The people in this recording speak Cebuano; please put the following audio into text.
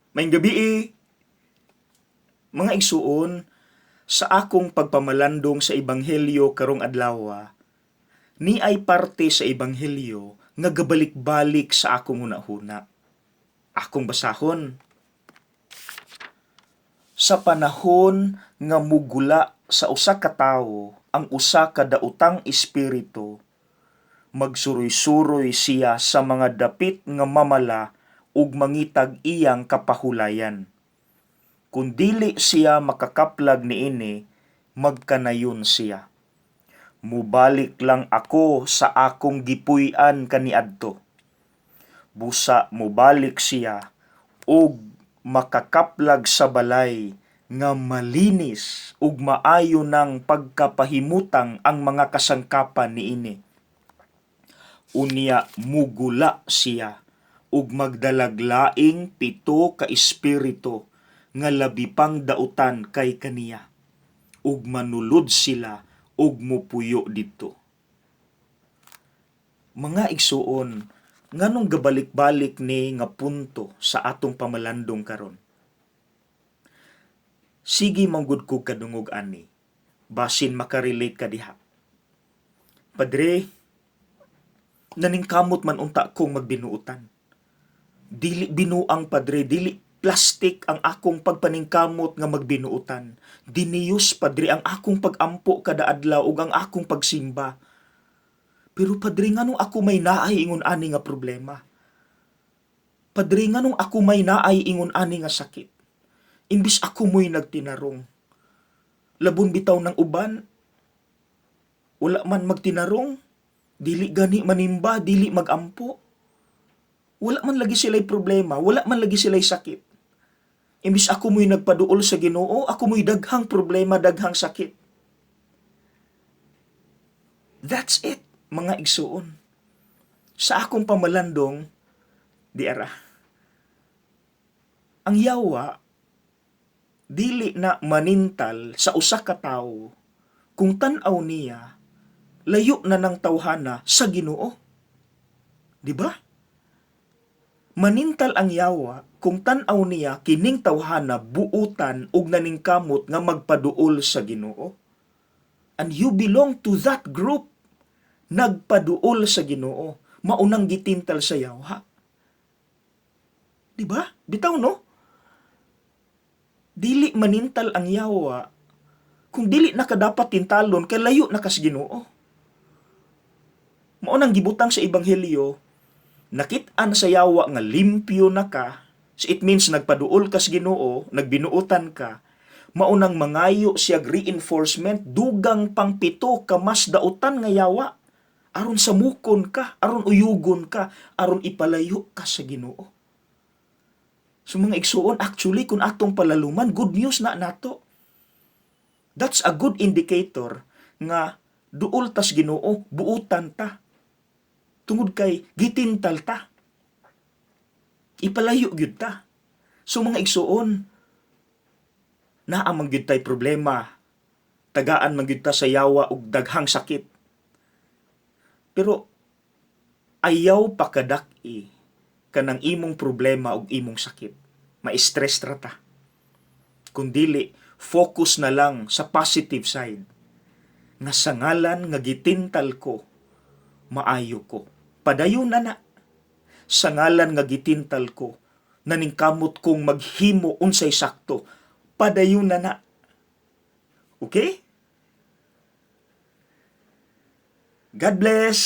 Maayong gabii. Mga igsuon, sa akong pagpamalandong sa Ebanghelyo karong adlaw, ni ay parte sa Ebanghelyo nga gabalik-balik sa akong hunahuna. Akong basahon. Sa panahon nga mugula sa usa ka tawo ang usa ka daotang espiritu, magsuroy-suroy siya sa mga dapit nga mamala ug mangitag iyang kapahulayan. Kung dili siya makakaplag niini, magkanayon siya: "Mubalik lang ako sa akong gipuy-an kaniadto." Busa mobalik siya ug makakaplag sa balay nga malinis ug maayo nang pagkapahimutang ang mga kasangkapan niini. Unya mugula siya ug magdalag laing pito ka espiritu nga labi pang dautan kay kaniya, ug manulod sila ug mopuyo didto. Mga igsuon, nganong gabalik-balik ni nga punto sa atong pamalandong karon? Sige manggod kog kadungog ani. Basin makarelate ka diha. "Padre, naningkamot man unta kong magbinuotan. Dili binuang, Padre, dili plastic ang akong pagpaningkamot nga magbinuotan. Diniyos, Padre, ang akong pagampo kada adlaw ug ang akong pagsimba. Pero Padre, nganong ako may naay ingon ani nga problema? Padre, nganong ako may naay ingon ani nga sakit? Imbis ako mo'y nagtinarong. Labon bitaw ng uban, wala man magtinarong, dili gani manimba, dili magampo. Wala man lagi sila'y problema, wala man lagi sila'y sakit. Imbis ako mo'y nagpaduol sa Ginoo, ako mo'y daghang problema, daghang sakit." That's it, mga igsuon. Sa akong pamalandong, di ara. Ang yawa, dili na manintal sa usa ka tawo kung tan-aw niya, layo na ng tawhana sa Ginoo. Di ba? Manintal ang yawa kung tan-aw niya kining tawhana buutan ug naningkamot nga magpaduol sa Ginoo. And you belong to that group. Nagpaduol sa Ginoo, maunang gitintal sa yawa. Di ba? Bitaw, no? Dili manintal ang yawa kung dili na ka dapat tintalon kay layo na ka sa Ginoo. Mao nang gibutang sa Ebanghelyo, nakit-an sa yawa nga limpyo na ka, so it means nagpaduol ka sa Ginoo, nagbinuotan ka, maunang mangayo siya reinforcement, dugang pang pito ka mas dautan nga yawa, aron samukon ka, aron uyugon ka, aron ipalayo ka sa Ginoo. So mga igsuon, actually, kung atong palaluman, good news na nato. That's a good indicator nga duol tas Ginoo, buutan ta. Tungod kay gitintal ta. Ipalayo gyud ta. So mga igsuon, naa man gyud tay problema. Tagaan man gyud ta sa yawa og daghang sakit. Pero ayaw pakadak-i kanang imong problema ug imong sakit. Ma-stress ra ta. Kung dili, focus na lang sa positive side. Nga sa ngalan nga gitintal ko, maayo ko. Padayon na na. Sa ngalan nga gitintal ko, naningkamot kong maghimo unsay sakto. Padayon na na. Okay? God bless!